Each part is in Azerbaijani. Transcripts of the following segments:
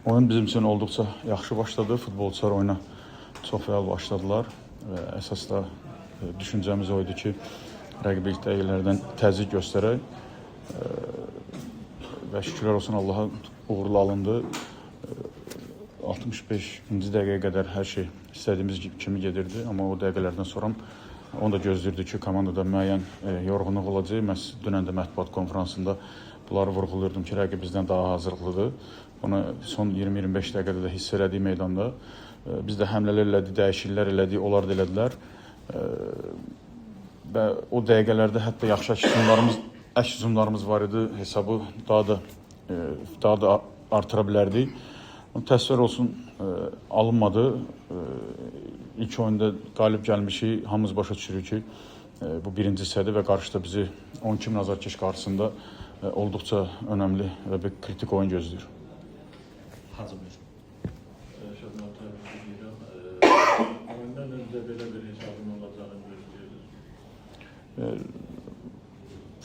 Oyun bizim üçün olduqca yaxşı başladı. Futbolçular oyuna çox fəal başladılar. Və əsas da düşüncəmiz o idi ki, rəqib ilk dəqiqələrdən təzyiq göstərək. Və şükürlər olsun Allaha, uğurlu alındı. 65-ci dəqiqəyə qədər hər şey istədiyimiz kimi gedirdi, amma o dəqiqələrdən sonra onu da gözləyirdik ki, komandada müəyyən yorğunluq olacaq. Məhz dünən də mətbuat konfransında bunları vurğulayırdım ki, rəqib bizdən daha hazırlıqlıdır. Bunu son 20-25 dəqiqədə də hiss elədik meydanda. Biz də həmlələr elədik, dəyişikliklər elədik, onlar da elədilər. Və o dəqiqələrdə hətta yaxşı əks hücumlarımız var idi. Hesabı daha da artıra bilərdik. Amma təəssüflər olsun, alınmadı. İlk oyunda qalib gəlmişik. Hamımız başa düşürük ki, bu birinci hissədir və qarşıda bizi 12 min azarkeş qarşısında olduqca önəmli və bir kritik oyun gözləyir. Hacı, buyur. Rəşad müəllim, təbrik edirəm. Oyundan öncə belə bir hesabın olacağını gözləyirdiniz?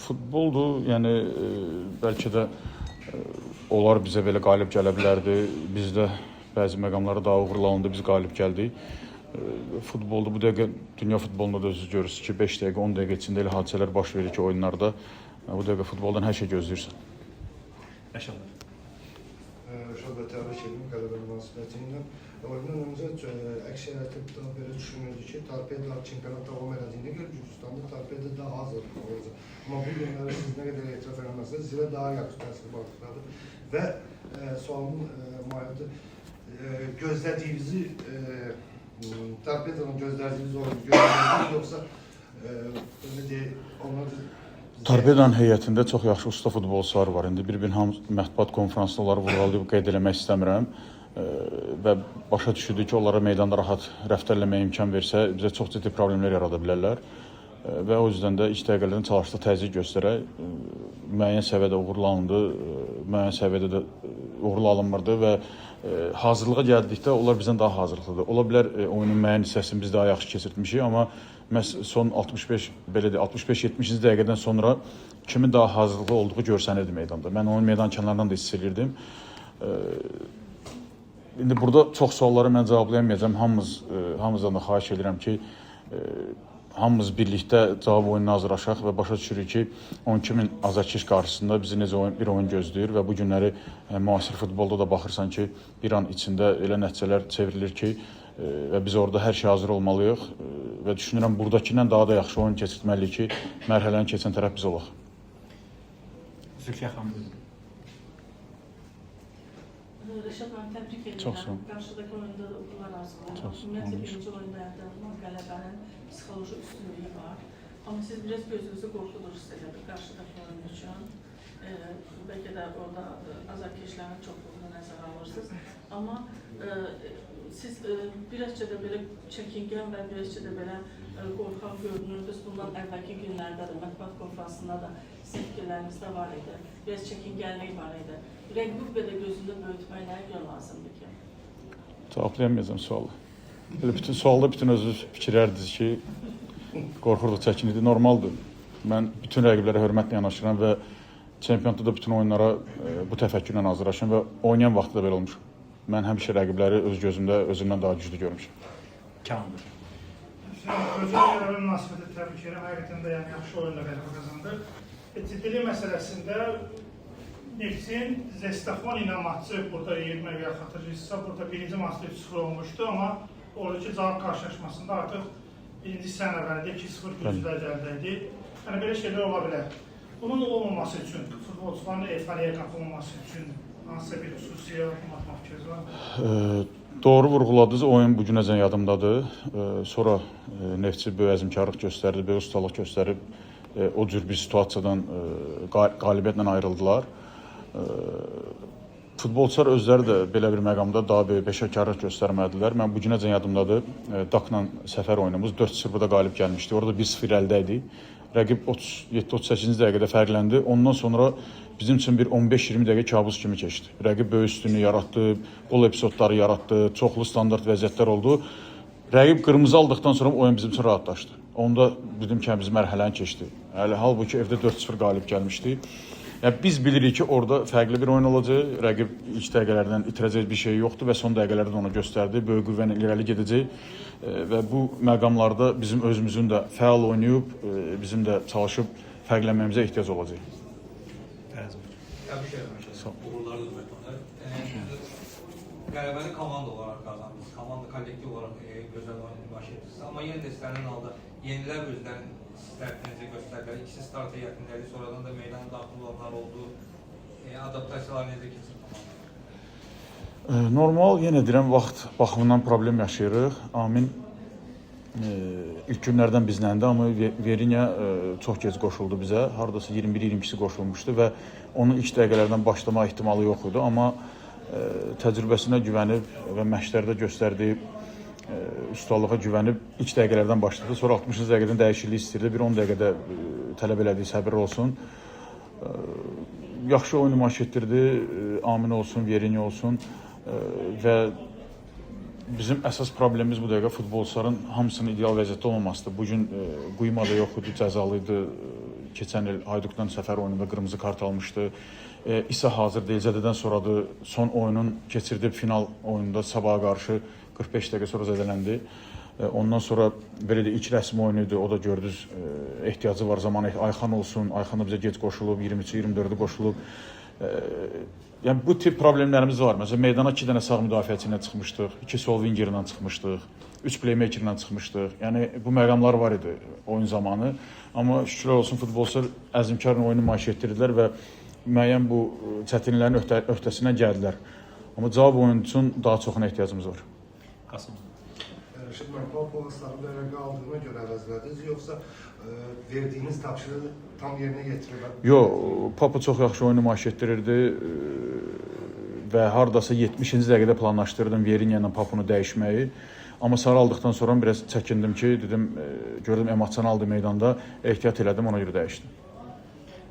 Futboldur, yəni bəlkə də onlar bizə belə qalib gələ bilərdi. Biz də bəzi məqamlara daha uğurlu alındı, biz qalib gəldik. Futbolda bu dəqiqə, dünya futbolunda da özünüz görürsünüz ki, 5 dəqiqə, 10 dəqiqə içində elə hadisələr baş verir ki, oyunlarda. Bu dəqiqə futboldan hər şey gözləyirsən. Rəşad müəllim. Rəşad bəy, təbrik edirəm qələbə münasibəti ilə. Oyundan öncə əksəriyyəti daha belə düşünürdü ki, Torpedo çempionat davam elədiyinə görə Gürcüstanda Torpedo daha hazırlıqlı olacaq. Amma bu günləri siz nə qədər etiraf eləməsəniz, Zirə daha yaxşı təsir bağışladı. Və sualımın mahiyyəti gözlədiyinizi Torpedonun gözlədiyiniz oyunu gözlədiniz, yoxsa belə deyək, onlar Torpedonun heyətində çox yaxşı usta futbolçular var. İndi bir-bir hamı mətbuat konfransında onları vurğulayıb qeyd eləmək istəmirəm. Və başa düşürdük ki, onlara meydanda rahat rəftar eləməyə imkan versə, bizə çox ciddi problemlər yarada bilərlər. Və o yüzden də ilk dəqiqələrdən çalışdıq təzyiq göstərək. Müəyyən səviyyədə uğurlu alındı, müəyyən səviyyədə də uğurlu alınmırdı və hazırlığa gəldikdə onlar bizdən daha hazırlıqlıdır. Ola bilər oyunun müəyyən hissəsini biz daha yaxşı keçirtmişik, amma məhz son 65, belə deyək, 65-70-ci dəqiqədən sonra kimin daha hazırlıqlı olduğu görsənirdi meydanda. Mən onun meydan kənarından da hiss elirdim. İndi burada çox sualları mən cavablayamayacağam. Hamımızdan da xahiş edirəm ki, hamımız birlikdə cavab oyununa hazırlaşaq və başa düşürük ki, 12 min azarkeş qarşısında bizi necə bir oyun gözləyir və bu günləri müasir futbolda da baxırsan ki, bir an içində elə nəticələr çevrilir ki, və biz orada hər şey hazır olmalıyıq və düşünürəm buradakından daha da yaxşı oyun keçirtməliyik ki, mərhələni keçən tərəf biz olaq. Zülfiyə xanım, buyurun. Rəşad müəllim, təbrik edirəm. Çox sağ olun. Qarşıdakı oyunda da uğurlar arzulayıram. Çox sağ olun. Ümumiyyətlə, birinci oyunda əldə olunan qələbənin psixoloji üstünlüyü var. Amma siz biraz gözünüzü qorxudursunuz elə bir qarşıdakı oyun üçün. Bəlkə də orada azarkeşlərin çoxluğunu nəzərə alırsınız. Amma siz birazca da belə çəkingən və birazca da belə qorxaq görünürdünüz. Bundan əvvəlki günlərdə də mətbuat konfransında da sizin fikirlərinizdə var idi. Biraz çəkingənlik var idi. Rəqibi bu qədər gözündə böyütmək nəyə görə lazımdır ki? Cavablayamayacağam sualı. Elə bütün sualda bütün özünüz fikirlərdiniz ki, qorxurduq, çəkinirdik. Normaldır. Mən bütün rəqiblərə hörmətlə yanaşıram və çempionatda da bütün oyunlara bu təfəkkürlə hazırlaşıram və oynayan vaxtda da belə olmuşam. Mən həmişə rəqibləri öz gözümdə özümdən daha güclü görmüşəm. Kamil, buyurun. Özəl qələbə münasibəti təbrik edirəm. Həqiqətən də yəni yaxşı oyunla qələbə qazandı. Ciddilik məsələsində Neftçinin Zestafoni ilə maçı burada 20 əvvəl xatırlayırsınızsa, burada birinci maçda 3-0 olmuşdu, amma oradakı cavab qarşılaşmasında artıq birinci hissənin əvvəlində 2-0 gürcülər gəldi idi. Yəni belə şeylər ola bilər. Bunun olmaması üçün, futbolçuların eyfariyaya qapılmaması üçün hansısa bir xüsusi addım atmaq fikriniz var mı? Doğru vurğuladınız. Oyun bu günəcən yadımdadır. Sonra Neftçi böyük əzmkarlıq göstərdi, böyük ustalıq göstərib o cür bir situasiyadan qalibiyyətlə ayrıldılar. Futbolçular özləri də belə bir məqamda daha böyük peşəkarlıq göstərməlidirlər. Mən bu günəcən yadımdadır. DAK-la səfər oyunumuz 4-0 burada qalib gəlmişdi. Orada 1-0 irəlidə idi. Rəqib 37-38-ci dəqiqədə fərqləndi. Ondan sonra bizim üçün bir 15-20 dəqiqə kabus kimi keçdi. Rəqib böyük üstünlük yaratdı, qol epizodları yaratdı, çoxlu standart vəziyyətlər oldu. Rəqib qırmızı aldıqdan sonra oyun bizim üçün rahatlaşdı. Onda dedim ki, hə, biz mərhələni keçdi. Hələ halbuki evdə 4-0 qalib gəlmişdi. Yəni biz bilirik ki, orada fərqli bir oyun olacaq. Rəqib ilk dəqiqələrdən itirəcək bir şey yoxdur və son dəqiqələrdə də onu göstərdi. Böyük qüvvə ilə irəli gedəcək. Və bu məqamlarda bizim özümüzün də fəal oynayıb, bizim də çalışıb fərqlənməyimizə ehtiyac olacaq. Fərəz buyurun. Təbrik edirəm. Sağ ol. Uğurlar diləyirəm. Qələbəni komanda olaraq qazandınız. Komanda kollektiv olaraq gözəl oyun nümayiş etdirdiniz. Amma yenə də istənilən halda yenilər özlərini sizlər necə göstərdilər. İkisi start heyətindədir, sonradan da meydana daxil olanlar oldu. Adaptasiyalar necə keçir komanda? Normal, yenə deyirəm, vaxt baxımından problem yaşayırıq. Amin ilk günlərdən bizləndir, amma Verinya çox gec qoşuldu bizə. Hardasa 21-22-si qoşulmuşdu və onun ilk dəqiqələrdən başlama ehtimalı yox idi, amma təcrübəsinə güvənib və məşqlərdə göstərdiyi ustalığa güvənib ilk dəqiqələrdən başladı. Sonra 60-cı dəqiqədən dəyişiklik istəyirdi. Bir 10 dəqiqədə tələb elədiyi səbir olsun. Yaxşı oyun nümayiş etdirdi. Amin olsun, Verinya olsun və bizim əsas problemimiz bu dəqiqə futbolçuların hamısının ideal vəziyyətdə olmamasıdır. Bu gün Quyma da yox idi, cəzalı idi. Keçən il Haydukdan səfər oyununda qırmızı kart almışdı. İsa hazır deyil, zədədən sonradır. Son oyunun keçirdiyi final oyununda Sabaha qarşı 45 dəqiqə sonra zədələndi. Ondan sonra belə də ilk rəsmi oyunu idi. O da gördünüz, ehtiyacı var zaman. Ayxan olsun, Ayxan da bizə gec qoşulub, 23-ü, 24-ü qoşulub. Yəni bu tip problemlərimiz var. Məsələn, meydana 2 dənə sağ müdafiəçi ilə çıxmışdıq, 2 sol winger ilə çıxmışdıq, 3 playmaker ilə çıxmışdıq. Yəni bu məqamlar var idi oyun zamanı. Amma şükürlər olsun futbolçular əzmkarla oyunu nümayiş etdirdilər və müəyyən bu çətinliklərin öhdəsindən gəldilər. Amma cavab oyunu üçün daha çoxuna ehtiyacımız var. Qasım. Rəşad müəllim, Papo sarı vərəqə aldığına görə əvəzlədiniz, yoxsa verdiyiniz tapşırığı tam yerinə yetiriblər? Yox, Papo çox yaxşı oyun nümayiş etdirirdi və hardasa 70-ci dəqiqədə planlaşdırdım Verinya ilə Paponu dəyişməyi. Amma sarı aldıqdan sonra biraz çəkindim ki, dedim, gördüm Ematcan aldı meydanda, ehtiyat elədim, ona görə dəyişdim.